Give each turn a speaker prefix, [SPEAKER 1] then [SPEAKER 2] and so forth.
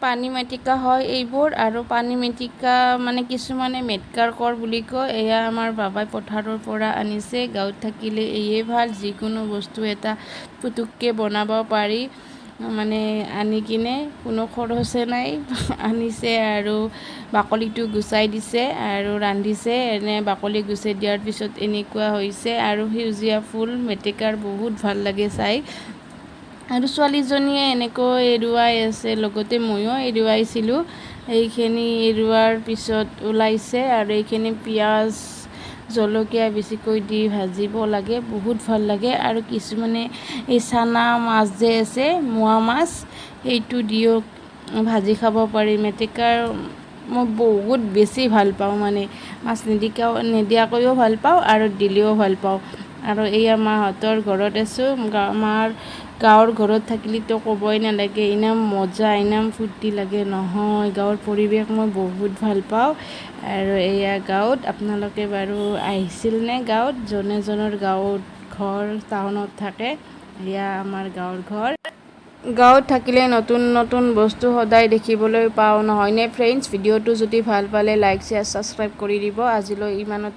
[SPEAKER 1] পানী মেটেকা হয় এইবোৰ। আৰু পানী মেটেকা মানে কিছুমানে মেটেকাৰ কৰ বুলি কয়। এয়া আমাৰ বাবাই পথাৰৰ পৰা আনিছে। গাঁৱত থাকিলে এয়ে ভাল, যিকোনো বস্তু এটা পুতুককৈ বনাব পাৰি। মানে আনি কিনে কোনো খৰচে নাই। আনিছে আৰু বাকলিটো গুচাই দিছে আৰু ৰান্ধিছে। এনে বাকলি গুচাই দিয়াৰ পিছত এনেকুৱা হৈছে। আৰু সেউজীয়া ফুল মেটেকাৰ বহুত ভাল লাগে চাই। আৰু ছোৱালীজনীয়ে এনেকৈ এৰুৱাই আছে, লগতে ময়ো এৰুৱাইছিলোঁ। এইখিনি এৰুৱাৰ পিছত ওলাইছে। আৰু এইখিনি পিঁয়াজ, জলকীয়া বেছিকৈ দি ভাজিব লাগে, বহুত ভাল লাগে। আৰু কিছুমানে এই চানা মাছ যে আছে, মোৱা মাছ, সেইটো দিও ভাজি খাব পাৰি। মেটেকাৰ মই বহুত বেছি ভাল পাওঁ। মানে মাছ নিদিয়াকৈও ভাল পাওঁ আৰু দিলেও ভাল পাওঁ। আৰু এয়া মাহঁতৰ ঘৰত আছোঁ। মাৰ গাঁৱৰ ঘৰত থাকিলেতো ক'বই নালাগে, ইমান মজা, ইমান ফূৰ্তি লাগে নহয়। গাঁৱৰ পৰিৱেশ মই বহুত ভাল পাওঁ। আৰু এয়া গাঁৱত আপোনালোকে বাৰু আহিছিলনে গাঁৱত? যোনে জনৰ গাঁৱত ঘৰ, টাউনত থাকে, এয়া আমাৰ গাঁৱৰ ঘৰ। গাঁৱত থাকিলে নতুন নতুন বস্তু সদায় দেখিবলৈ পাওঁ, নহয়নে ফ্ৰেণ্ডছ? ভিডিঅ'টো যদি ভাল পালে লাইক, শ্বেয়াৰ, ছাবস্ক্ৰাইব কৰি দিব। আজিলৈ ইমানতে।